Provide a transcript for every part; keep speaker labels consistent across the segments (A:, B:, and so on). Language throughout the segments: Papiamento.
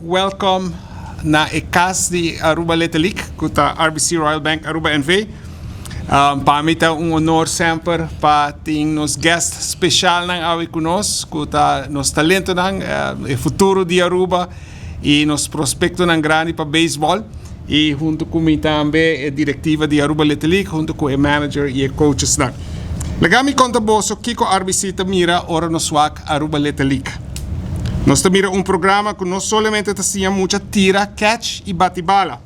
A: Welcome na e cas di Aruba Little League, cu ta RBC Royal Bank Aruba NV. Pa mi ta un honor semper pa tin nos guest specialnan awe cu nos, cu ta nos talentonan, e futuro di Aruba y nos prospectonan grandi pa baseball. Y hunto cu mi tambe e directiva di Aruba Little League, hunto cu e manager y e coachesnan. Laga mi conta boso kico RBC ta mira ora nos wak Aruba Little League. Nos ta mira un programa cu no solamente ta siña mucha tira, catch y bati bala.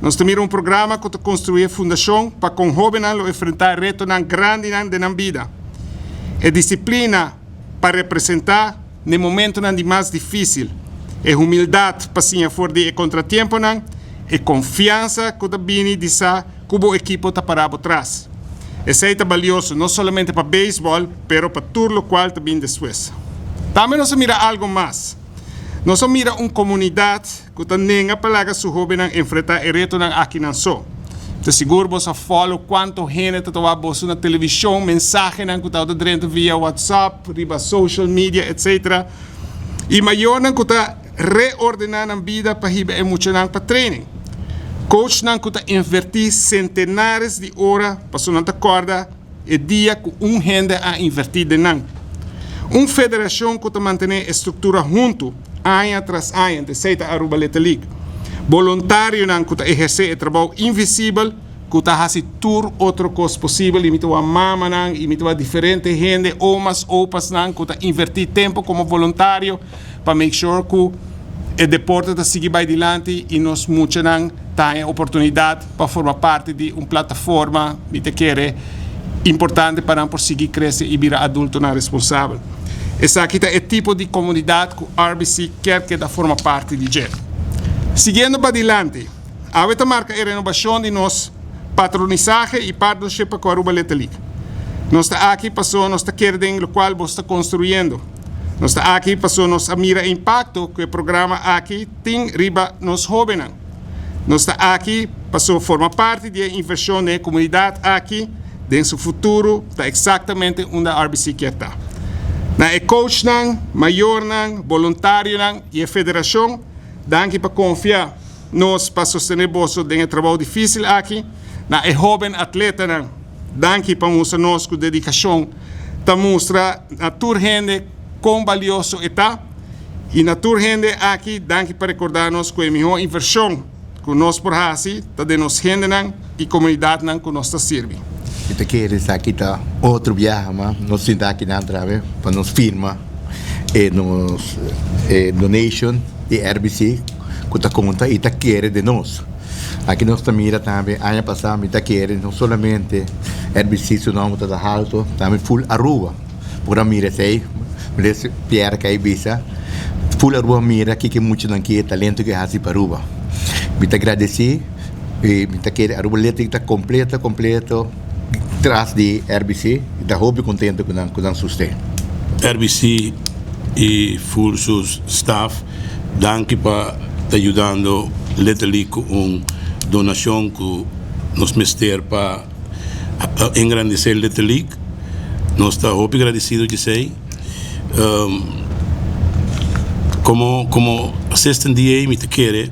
A: Nos ta mira un programa cu ta construi e fundacion pa con hobennan lo enfrenta retonan grandinan den nan bida. E disciplina pa representa n'e momentonan di mas dificil, e humildad pa siña for di e contratiemponan, e confiansa cu ta bini di sa cu bo ekipo ta para bo tras. Esey ta balioso no solamente pa beisbol, pero pa tur locual ta bin despues. Tambe nos a mira algo mas. Nos a mira un comunidad cu ta nenga pa laga su hobennan enfrenta e retonan aki nan so. Ta sigur boso a follow cuanto hende ta toba boso na television, mensahenan cu ta drenta via WhatsApp, riba social media, etc. Y mayornan cu ta reordena nan bida pa hiba e muchanan pa training. Coachnan cu ta inverti centenares di ora pasobra nan ta corda e dia cu un hende a inverti den nan. Un federacion cu ta mantene e structura hunto aña tras aña, esey ta Aruba Little League. Boluntarionan cu ta eherce e trabou invisibel cu ta haci tur otro cos posibel y mi ta wak mamanan y mi ta wak diferente hende, omas, opasnan cu ta inverti tempo como voluntario pa make sure cu e deporte ta sigui bay dilanti y nos muchanan ta haña oportunidad pa forma parti di un plataforma, mi ta kere, importante pa nan por sigui crece y bira adultonan responsabel. Esaki ta e tipo di comunidad cu RBC kier keda forma parti di dje. Siguiendo padilanti, awe ta marca e renobacion di nos patronisahe y partnership pa cu Aruba Little League. Nos ta aki paso nos ta kere den locual bos ta construyendo. Nos ta aki paso nos a mira e impacto cu e programa aki tin riba nos hobennan. Nos ta aki paso forma parti di e inversion den e comunidad aki den su futuro ta exactamente unda RBC kier ta. Na e coachnan, mayornan, boluntarionan y e federacion, danki pa confia nos pa sostene boso den e trabou dificil aki. Na e hoben atletanan, danki pa mustra nos cu dedicacion ta mustra na tur hende con balioso e ta. Y na tur hende aki, danki pa recorda nos cu e miho inversion cu nos por haci ta den nos hendenan y comunidadnan cu nos ta sirbi.
B: Mi ta kere esaki ta otro biaha mas nos sinta akinan atrabe pa nos firma e nos e donation di RBC ku ta konta i ta kere den nos. Aki nos ta mira tambe aña pasa mi ta kere no solamente RBC su nomber ta ta halto tambe full Aruba por a mira esei les Pierre kai bisa full Aruba mira kiko muchanan ki e talento ke hasi pa Aruba. Mi ta gradesi y mi ta kere Aruba Electric ta completo completo tras di RBC y ta hopi contento cu nan cu nan sosten.
C: RBC y full su staff danki pa ta yudando Little League cu un donacion cu nos mester pa engrandece Little League. Nos ta hopi gradecido djesey. Como como assistant DA mi ta kere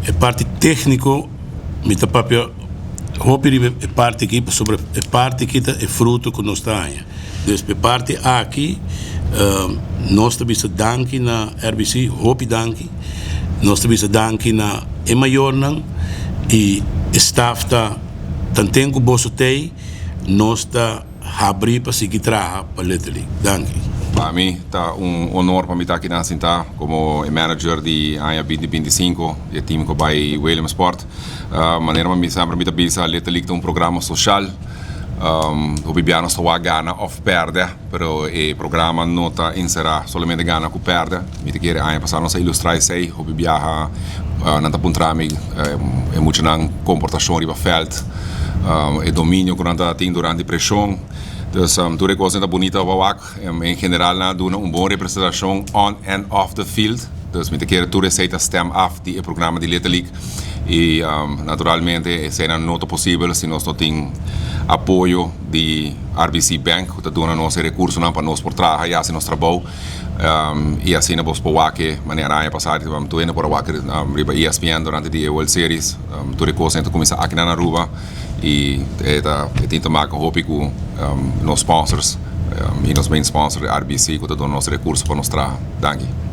C: e parti tecnico mi ta papia hopi riba e parti aki pasobra e parti aki ta e fruto cu nos ta haña. Dus pa e parti aki nos ta bisa danki na RBC, hopi danki. Nos ta bisa danki na e mayornan y e staff ta tanten cu boso t'ey nos ta habri pa sigui traha pa Little League. Danki.
D: Pa mi ta un honor pa mi ta akinan sintá komo e manager di aña binti 25 di e team ku bai Williamsport. Manera mi semper mi ta bisa Little League ta un programa soshal. Hopi bia nos ta wak gana òf pèrdè, pero e programa no ta enserá solamente gana ku pèrdè. Mi ta kere aña pasá nos a ilustrá esei. Hopi biaha nan ta puntra mi e muchanan komportashon riba vèlt, e dominio ku nan ta tin durante preshon. Dus tur e kosnan ta bunita pa wak. En general nan a duna un bon representashon on and off the field. Dus mi ta kere tur esei ta stem af di e programa di Little League. I naturalmente eseinan no ta posibel si nos no tin apoyo di RBC Bank ku ta duna nos e rekursonan pa nos por traha i hasi nos trabou. Y asina bo por wak e manera aña pasa tur hende por a wak riba ESPN durante di e World Series. Tur e cosnan ta cuminsa aki na Aruba y e ta e tin te maken hopi cu nos sponsors y nos main sponsor RBC cu ta duna nos recurso pa nos traha. Danki.